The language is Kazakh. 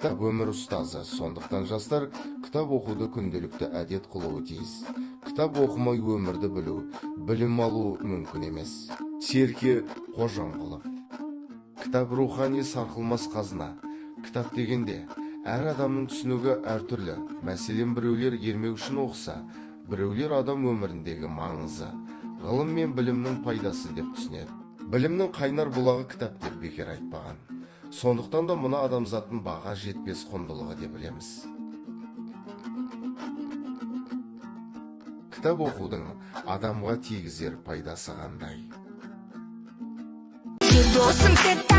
Кітап өмір ұстазы, сондықтан жастар кітап оқуды күнделікті әдет қылуы тиіс. Кітап оқымай өмірді білу, білім алу мүмкін емес. Серке Қожамқұлов. Кітап рухани сарқылмас қазына. Кітап дегенде әр адамның түсінігі әртүрлі. Мәселен, біреулер ермек үшін оқыса, біреулер адам өміріндегі маңызы, ғылым мен білімнің пайдасы деп түсінеді. Білімнің қайнар бұлағы кітап деп бекер айтпаған. Сондықтан да мұны адамзаттың баға жетпес құндылығы деп білеміз. Кітап оқудың адамға тигізер пайдасы қандай? Досым.